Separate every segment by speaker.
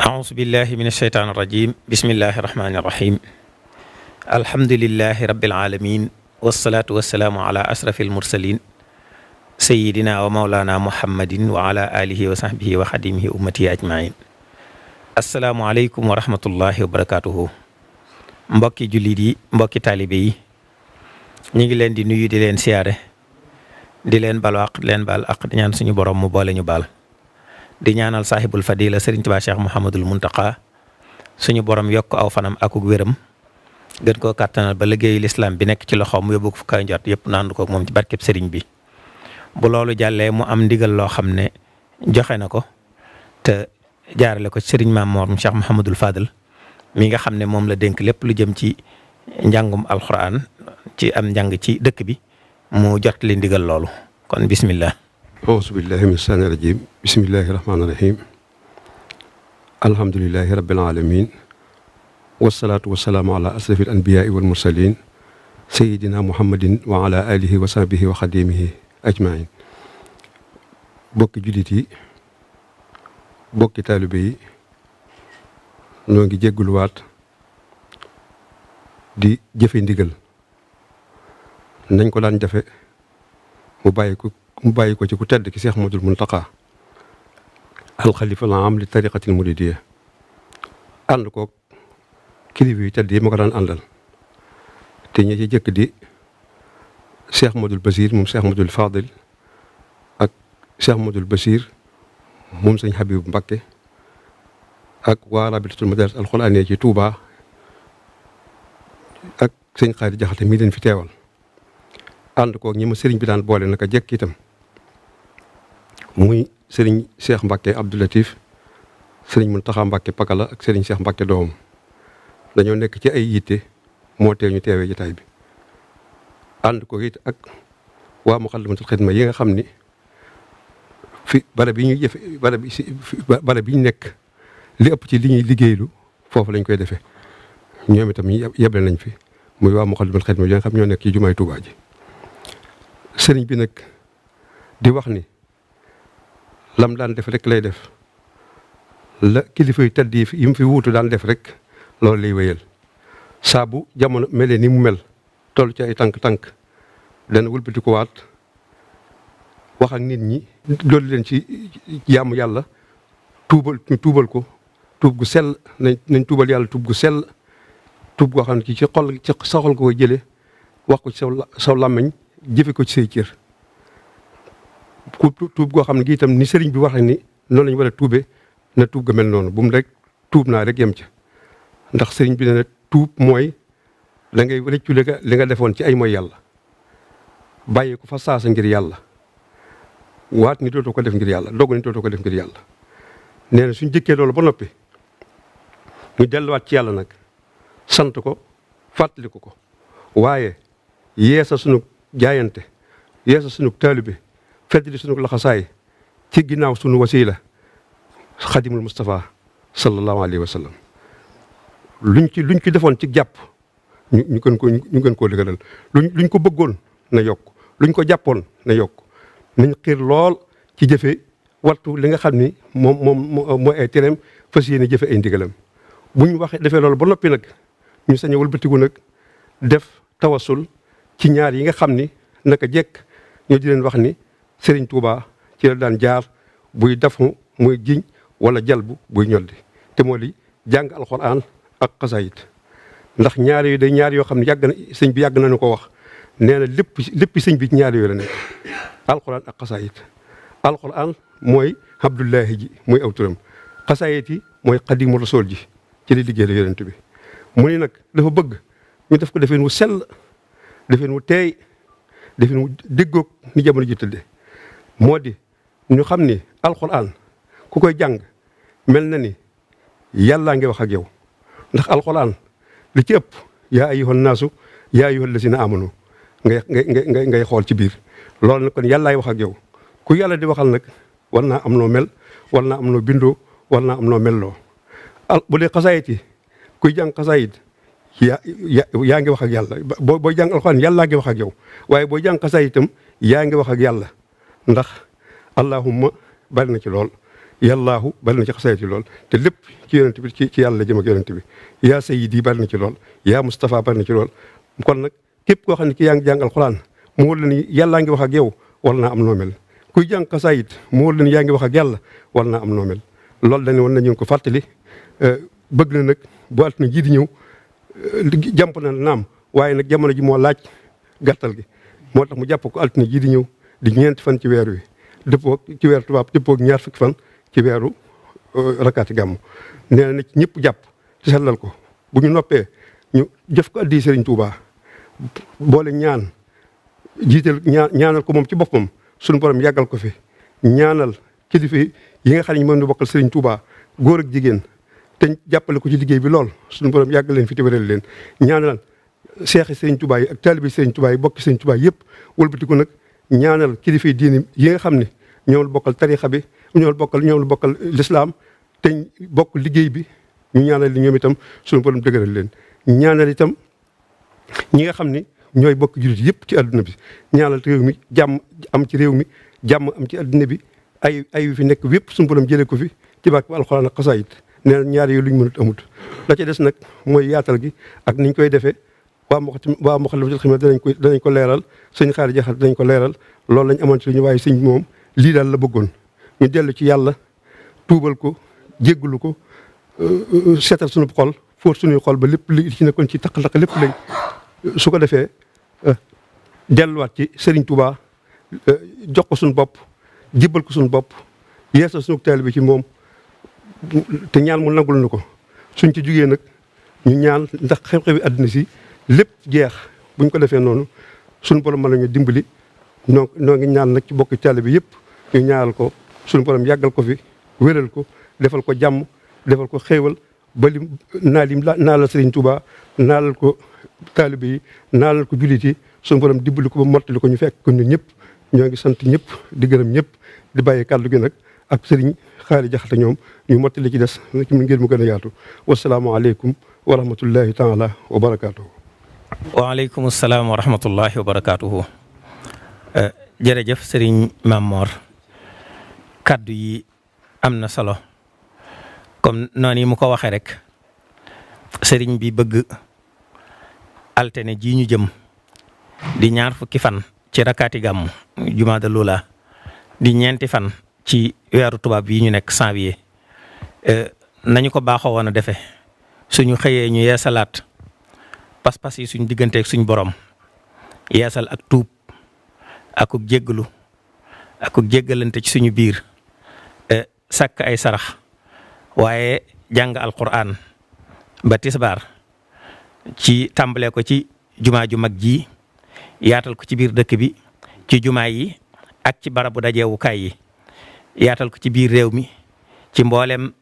Speaker 1: أعوذ بالله من الشيطان الرجيم بسم الله الرحمن الرحيم الحمد لله رب العالمين والصلاة والسلام على أشرف المرسلين سيدنا ومولانا محمد وعلى آله وصحبه وخديمه أمتي أجمعين السلام عليكم ورحمة الله وبركاته mbokki jullit yi mbokki taalibe yi ñu ngi leen di nuyu di leen siyaare di leen balu àq di leen baal àq di ñaan suñu borom mu boole ñu baal di ñaanal saaxibul fadila Serigne Touba Cheikh Mouhamadul Muntaqa suñu borom yokk aw fanam akuk wéram gën koo kàttanal ba liggéeyu lislaam bi nekk ci loxoom mu yóbbu ko fu kaw njort yëpp naandu ko moom ci barkeb Serigne bi. bu loolu jàllee mu am ndigal loo xam ne joxe na ko te jaarale ko ci Serigne Maam Mor Cheikh Mouhamadul Fadal mi nga xam ne moom la dénk lépp lu jëm ci njàngum alxuraan ci am njàng ci dëkk bi mu jot li ndigal loolu kon bismillah.
Speaker 2: auzu billahi min shaytaani rajim bismillahi rahmaani rahim alhamdulilahi rabbil alamin wasalaatu wasalaamu ala asrafi al anbiyaai wal mursalin sayidina muhammadin wa ala alihi wa sahbihi wa xadimihi ajmain bokki jullit yi bokki taalibe yi ñoo ngi jégguluwaat di jëfe ndigal nañ ko daan jafe mu bàyyi ko ci ku tedd ki Cheikh Ahmadul Muntaqa alxalifa la am li tariqatil muridiyya ànd ko kilifa yu tedd yi ma ko daan àndal te ñi ci jëkk di Cheikh Ahmadul Basir moom Cheikh Ahmadul Fadil ak Cheikh Ahmadul Basir moom sëñ Habib Mbakke ak waa rabitatul madaris alxuraaniyya ci Touba ak sëñ Xaadi Jaxate mii leen fi teewal ànd koog ñi ma sëriñ bi daan boole naka jekk itam muy sëriñ Cheikh Mbakke Abdou Latif sëriñ Muntaxa Mbakke Pakala ak sëriñ Cheikh Mbakke doomam dañoo nekk ci ay yitte moo tee ñu teewee jotaay bi ànd ko it ak waa Muxaddamatul Xidma yi nga xam ni fi barab yi ñuy jëfe barab yi ñu nekk li ëpp ci li ñuy liggéeylu foofu lañ koy defee ñoom itam yeble nañ fi muy waa Muxaddamatul Xidma yi nga xam ñoo nekk ci jumaay Tuubaa ji sëriñ bi nag di wax ni lam daan def rek lay def la kilifa yu tedd yi mu fi wuutu daan def rek loolu lay wéyal saa bu jamono melee ni mu mel toll ci ay tànk-tànk dana wëlbati ko waat wax ak nit ñi doolu leen ci jaamu yàlla tuubal ko tuub gu sell nañ tuubal yàlla tuub gu sell tuub goo xam ne ci xol ci sa xol ko koy jëlee wax ko ci saw làmmiñ jëfe ko ci say cër tuub goo xam ne gi itam ni sëriñ bi waxee ni noonu lañu war a tuube na tuub ga mel noonu bu mu rek tuub naa rek yem ca ndax sëriñ bi ne na tuub mooy da ngay rëccu li nga defoon ci ay mooy yàlla bàyyi ko fa saasa ngir yàlla waat ni dootoo ko def ngir yàlla doog ni dootoo ko def ngir yàlla nee na suñ jëkkee loolu ba noppi ñu delluwaat ci yàlla nag sant ko fàttaliku ko waaye yeesa sunu jaayante yeesa sunu taalibe feddli sunu laxasaay ci ginnaaw sunu wasila xadimul Mustafa sallallahu alayhi wa sallam luñ ci defoon ci jàpp ñu gën koo dëgëral luñ ko bëggoon na yokk luñ ko jàppoon na yokk nañ xiir lool ci jëfe wattu li nga xam ni moom mooy ay tereem fas yéene jëfe ay ndigalam buñ waxee defee loolu ba noppi nag ñu sañ a wëlbatiku nag def tawasul ci ñaar yi nga xam ni naka jekk ñu di leen wax ni Serigne Touba ci la daan jaar buy dafu muy jiñ wala jalbu buy ñoddi te moo di jàng alxuraan ak xasaayit ndax ñaar yooyu day ñaar yoo xam ne sëñ bi yàgg nañu ko wax nee na lépp sëñ bi ñaar yooyu la nekk alxuraan ak xasaayit alxuraan mooy Abdullahi ji mooy aw turam xasaayit yi mooy xadimu rasool ji ci li liggéey la yonent bi mu ni nag dafa bëgg ñu def ko defeen wu sell defeen wu teey defeen wu déggoog ni jamono ji tëdde moo di ñu xam ni alxuraan ku koy jàng mel na ni yàllaa ngi wax ak yow ndax alxuraan li ci ëpp yaa ayyuhan naasu yaa ayyuhal lazina amanu ngay xool ci biir loolu nag kon yàllaay wax ak yow ku yàlla di waxal nag war naa am noo mel war naa am noo bindoo war naa am noo melloo bu dee xasaayit yi kuy jàng xasaayit yaa ngi wax ak yàlla booy jàng alxuraan yàllaa ngi wax ak yow waaye booy jàng xasaayitam yaa ngi wax ak yàlla ndax allahumma bari na ci lool yàllaahu bari na ci xasaayit yi lool te lépp ci yonent bi ci yàlla la jëm ak yonent bi yaa sayyidi bari na ci lool yaa Mustafa bari na ci lool kon nag képp koo xam ne ki yaa ngi jàng alxuraan mu wóor la ni yàllaa ngi wax ak yow war naa am noo mel kuy jàng xasaayit mu wóor la ni yaa ngi wax ak yàlla war naa am noo mel loolu dañu woon na ñu ko fàttali bëgg na nag bu altine ji di ñëw jàmp na naam waaye nag jamono ji moo laaj gàttal gi moo tax mu jàpp ko altine ji di ñëw di ñeenti fan ci weer wi dëppoo ci weeru tubaab dëppoo ak ñaar fukki fan ci weeru rakkaati gàmmu nee na ci ñëpp jàpp ci sellal ko bu ñu noppee ñu jëf ko addi Serigne Touba boole ñaan jiital ñaanal ko moom ci boppam suñu borom yàggal ko fi ñaanal kilifa yi nga xam ne moom ñu bokkal Serigne Touba góor ak jigéen te jàppale ko ci liggéey bi lool suñu borom yàggal leen fi te wéral leen ñaanal seexi Serigne Touba yi ak taalibi Serigne Touba yi bokki Serigne Touba yëpp wëlbati ko nag ñaanal kilifa yi diini yi nga xam ne ñoom la bokkal tarixa bi ñoom la bokkal lislaam te bokk liggéey bi ñu ñaanal li ñoom itam suñu borom dëgëral leen ñaanal itam ñi nga xam ne ñooy bokk jullit yëpp ci adduna bi ñaanal réew mi jàmm am ci réew mi jàmm am ci adduna bi ay yu fi nekk yëpp suñu borom jëlee ko fi ci barke alxuraan ak xasaayit nee na ñaar yooyu luñ mënut amut la ca des nag mooy yaatal gi ak niñ koy defee waa Moukhaddamatoul Khidma danañ ko leeral sëñ Xaari Jaxate danañ ko leeral loolu lañ amoon ci lu ñu waaye sëñ moom lii daal la bëggoon ñu dellu ci yàlla tuubal ko jéggalu ko seetal suñu xol fóot suñuy xol ba lépp li ci nekkoon ci taq-taq lépp lañ su ko defee delluwaat ci Serigne Touba jox ko suñu bopp jébbal ko suñu bopp yeesal suñu taalibe bi ci moom te ñaan mu nangul ñu ko suñ ci jugee nag ñu ñaan ndax xew-xewi àddina si lépp jeex buñ ko defee noonu suñu borom mën nañu dimbali noo ngi ñaan nag ci bokki taalibe bi yëpp ñu ñaanal ko suñu borom yàggal ko fi wéral ko defal ko jàmm defal ko xéewal ba lim naalal Serigne Touba naalal ko taalibe yi naalal ko jullit yi suñu borom dimbali ko ba mottali ko ñu fekk ko ñun ñëpp ñoo ngi sant ñëpp di gërëm ñëpp di bàyyi kàddu gi nag ak Serigne Xaari Jaxate ñoom ñu mottali ci des ngir mu gën a yaatu wasalaamaaleykum wa rahmatullahi taala wa barakaatuhu.
Speaker 1: waaleykum salaam wa rahmatullahi wa barakaatuhu. jërëjëf Serigne Mamor kaddu yi am na solo comme noonu yi mu ko waxee rek Serigne bi bëgg altine ji ñu jëm di ñaar fukki fan ci rakkaati gàmmu jumaada lula di ñeenti fan ci weeru tubaab yi ñu nekk janvier nañu ko baaxoo woon a defee suñu xëyee ñu yeesalaat pas-pas yi suñ digganteeg suñ borom yeesal ak tuub akuk jéggalu akuk jéggalante ci suñu biir sàkk ay sarax waaye jàng alquran ba tisbaar ci tàmbalee ko ci jumaa ju mag ji yaatal ko ci biir dëkk bi ci jumaa yi ak ci barabu dajeewukaay yi yaatal ko ci biir réew mi ci mboolem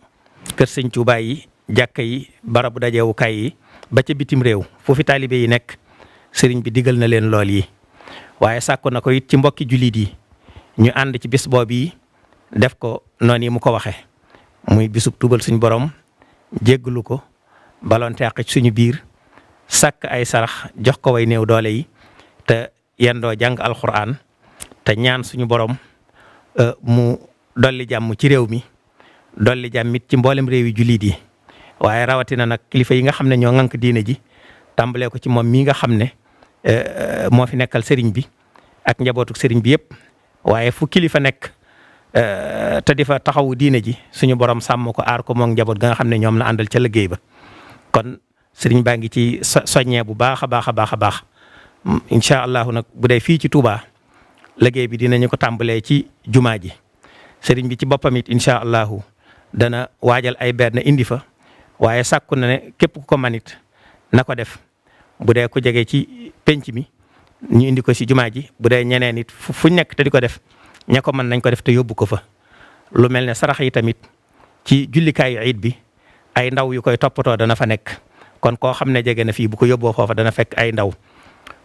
Speaker 1: kër sëñ Tuubaa yi jàkka yi barabu dajeewukaay yi ba ca bitim réew foofu taalibe yi nekk sëriñ bi digal na leen lool yi waaye sàkku na ko it ci mbokki jullit yi ñu ànd ci bis boobu yi def ko noonu yi mu ko waxe muy bisub tubal suñu borom jéggalu ko balonte àq ci suñu biir sàkk ay sarax jox ko way néew doole yi te yendoo jàng alxuraan te ñaan suñu borom mu dolli jàmm ci réew mi dolli jàmm it ci mboolem réew yi jullit yi waaye rawatina nag kilifa yi nga xam ne ñoo ŋànk diine ji tàmbalee ko ci moom mii nga xam ne moo fi nekkal sëriñ bi ak njabootu sëriñ bi yëpp waaye fu kilifa nekk te di fa taxawu diine ji suñu borom sàmm ko aar ko moom njaboot ga nga xam ne ñoom la àndal ca liggéey ba kon sëriñ baa ngi ci soññee bu baax a baax a baax a baax incha allahu nag bu dee fii ci Touba liggéey bi dinañu ko tàmbalee ci jumaa ji sëriñ bi ci boppam it incha allahu dana waajal ay berne indi fa waaye sàkku na ne képp ku ko manit na ko def bu dee ku jege ci penc mi ñu indi ko si jumaa ji bu dee ñeneen it fu nekk te di ko def ña ko mën nañ ko def te yóbbu ko fa lu mel ne sarax yi tamit ci jullikaayu iid bi ay ndaw yu koy toppatoo dana fa nekk kon koo xam ne jege na fii bu ko yóbboo foofa dana fekk ay ndaw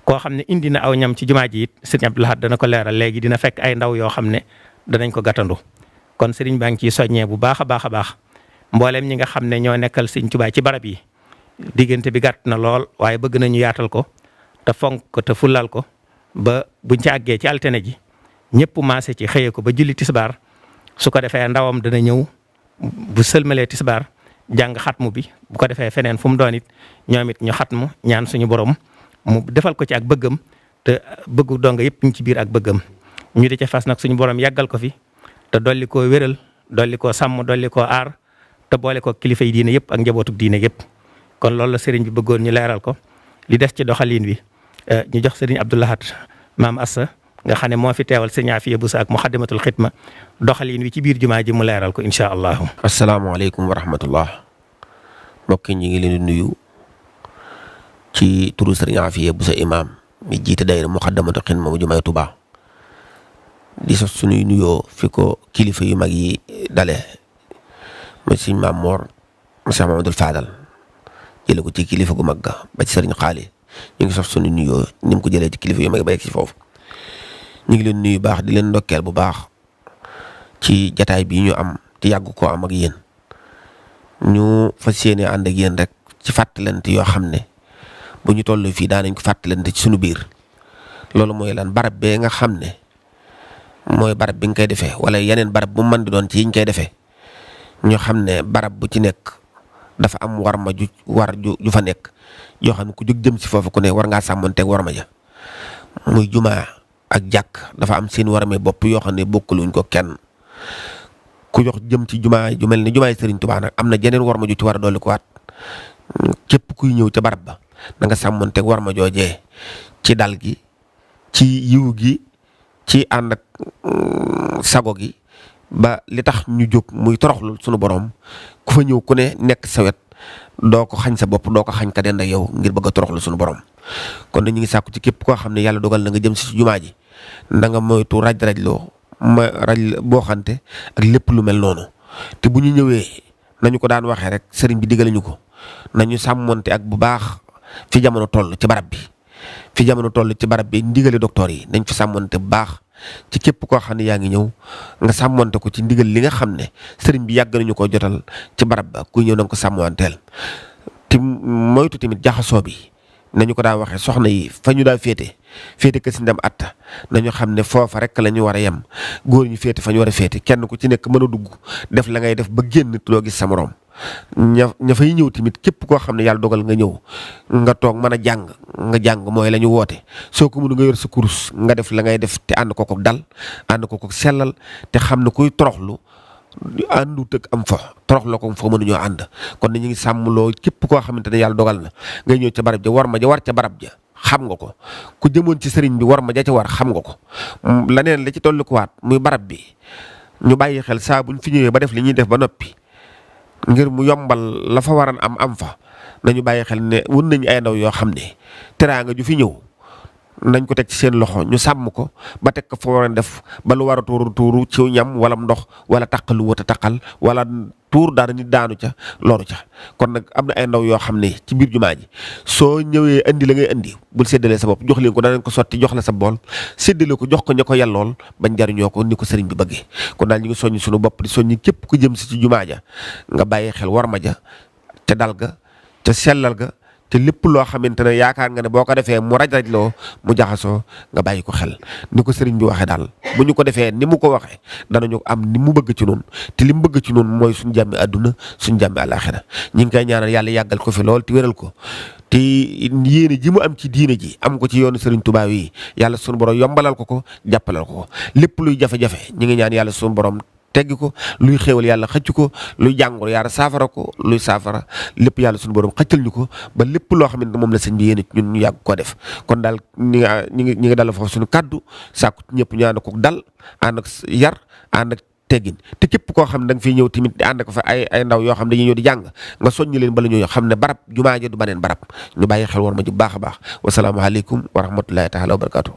Speaker 1: koo xam ne indi na aw ñam ci jumaa ji it sëriñ Abdou Lahad dana ko leeral léegi dina fekk ay ndaw yoo xam ne danañ ko gàttandu kon sëriñ baa ngi ciy soññee bu baax a baax a baax mbooleem ñi nga xam ne ñoo nekkal sëriñ Tuubaa ci barab yi diggante bi gàtt na lool waaye bëgg nañu yaatal ko te fonk ko te fulal ko ba buñ ci àggee ci altine ji ñëpp maase ci xëyee ko ba julli tisbaar su ko defee ndawam dana ñëw bu sëlmalee tisbaar jàng xatmu bi bu ko defee feneen fu mu doon it ñoom it ñu xatmu ñaan suñu borom mu defal ko ci ak bëggam te bëggu donga yëpp ñu ci biir ak bëggam ñu di ca fas nag suñu borom yàggal ko fi te dolli koo wéral dolli koo sàmm dolli koo aar te boole ko kilifa yi diine yëpp ak njabootuk diine yëpp kon loolu la sëriñ bi bëggoon ñu leeral ko li des ci doxalin wi ñu jox sëriñ Abdou Lahad maam Assa nga xam ne moo fi teewal sëriñ Afiya Buso ak Muxaddamatul Xidma doxalin wi ci biir jumaa ji mu leeral ko incha allahu.
Speaker 3: asalaamaaleykum wa rahmatullah mbokk ñi ngi leen di nuyu ci turu sëriñ Afiya Buso imam mi jiite daayira Muxaddamatul Xidma mu jumaay Tuubaa di sos suñuy nuyoo fi ko kilifa yu mag yi dale ma sëriñ Maam Moor Cheikh Mamadou Fadal jële ko ci kilifa gu mag ga ba ci sëriñ Xaali ñu ngi sos suñu nuyoo ni mu ko jëlee ci kilifa yu mag ba yegg ci foofu ñu ngi leen nuyu baax di leen ndokkeel bu baax ci jataay bi ñu am te yàgg koo am ak yéen ñu fas yéene ànd ak yéen rek ci fàttalante yoo xam ne bu ñu toll fii daanañ ko fàttalante ci suñu biir loolu mooy lan barab bee nga xam ne mooy barab bi nga koy defee wala yeneen barab bu mën di doon ci yiñ koy defee ñu xam ne barab bu ci nekk dafa am warma ju fa nekk yoo xam ne ku jóg jëm si foofu ku ne war ngaa sàmmanteeg warma ja muy jumaa ak jàkk dafa am seen warame bopp yoo xam ne bokkuluñ ko kenn ku jox jëm ci jumaa ju mel ni jumaay Sëriñ Tuubaa nag am na jeneen warma ju ci war a dolli ko waat képp kuy ñëw ca barab ba da nga sàmmanteeg warma joojee ci dal gi ci yiw gi ci ànd ak sago gi ba li tax ñu jóg muy toroxlu sunu borom ku fa ñëw ku ne nekk sa wet doo ko xañ sa bopp doo ko xañ ka dend ak yow ngir bëgg a toroxlu sunu borom kon ñu ngi sàkku ci képp koo xam ne yàlla dogal na nga jëm si jumaa ji na nga moytu raj boo xante ak lépp lu mel noonu te bu ñu ñëwee nañu ko daan waxee rek sëriñ bi digale ñu ko nañu sàmmonte ak bu baax fi jamono toll ci barab bi ndigale docteur yi nañ fi sàmmonte bu baax ci képp koo xam ne yaa ngi ñëw nga sàmmonte ko ci ndigal li nga xam ne sëriñ bi yàgg nañu ko jotal ci barab ba kuy ñëw na nga ko sàmmanteel te moytu tamit jaxasoo bi nañu ko daa waxee soxna yi fa ñu daa féete ka si ndem atta nañu xam ne foofa rek la ñu war a yem góor ñu féete fa ñu war a féete kenn ku ci nekk mën a dugg def la ngay def ba génn doo gis sa morom ña fay ñëw tamit képp koo xam ne yàlla dogal nga ñëw nga toog mën a jàng mooy la ñu woote soo ko mënu nga yor sa kurus nga def la ngay def te ànd ko dal ànd ko sellal te xam ne kuy toroxlu àndu tëg am fa torox la ko fa mënuñoo ànd kon ñu ngi sàmmloo képp koo xamante ne yàlla dogal na ngay ñëw ca barab ja war ma ja war ca barab ja xam nga ko ku jëmoon ci sëriñ bi war ma ja ca war xam nga ko laneen la ci tollu ko waat muy barab bi ñu bàyyi xel saa buñ fi ñëwee ba def li ñuy def ba noppi ngir mu yombal la fa waran am fa nañu bàyyi xel ne wun nañu ay ndaw yoo xam ne teraanga ju fi ñëw nañ ko teg ci seen loxo ñu sàmm ko ba teg ko fa war a def ba lu war a tuuru ci ñam wala ndox wala taq lu wut a taqal wala tuur dara nit daanu ca loru ca kon nag am na ay ndaw yoo xam ne ci biir jumaa ji soo ñëwee indi la ngay indi bul séddalee sa bopp jox leen ko danañ ko sotti jox la sa bool séddale ko jox ko ña ko yellool bañ jariñoo ko ni ko sëriñ bi bëggee kon daal ñu ngi soññi suñu bopp di soññi képp ku jëm si ci jumaa ja nga bàyyi xel war ma ja ca dal ga ca sellal ga te lépp loo xamante ne yaakaar nga ne boo ko defee mu raj loo mu jaxasoo nga bàyyi ko xel ni ko sëriñ bi waxee daal bu ñu ko defee ni mu ko waxee danañu am ni mu bëgg ci noonu te li mu bëgg ci noonu mooy suñu jàmmi àdduna suñu jàmmi àllaaxira ñi ngi koy ñaanal yàlla yàggal ko fi lool te wéral ko te yéene ji mu am ci diine ji am ko ci yoonu sëriñ Tuubaa yi yàlla suñu borom yombalal ko jàppalal ko lépp luy jafe-jafe ñi ngi ñaan yàlla suñu borom teggi ko luy xéewal yàlla xëcc ko luy jàngoro yàlla saafara ko luy saafara lépp yàlla suñu borom xëccal ñu ko ba lépp loo xamante ne moom la sëñ bi yéene ñun ñu yàgg koo def kon daal ñi ngi dal foofu suñu kàddu sàkku ñëpp ñu ànd ko dal ànd ak yar ànd ak teggin te képp koo xam ne da nga fiy ñëw tamit di ànd ko fa ay ndaw yoo xam ne dañuy ñëw di jàng nga soññi leen bala ñoo xam ne barab jumaa ja du baneen barab ñu bàyyi xel war ma ji baax a baax wasalaamaaleykum wa rahmatullahi taala wa barakatuh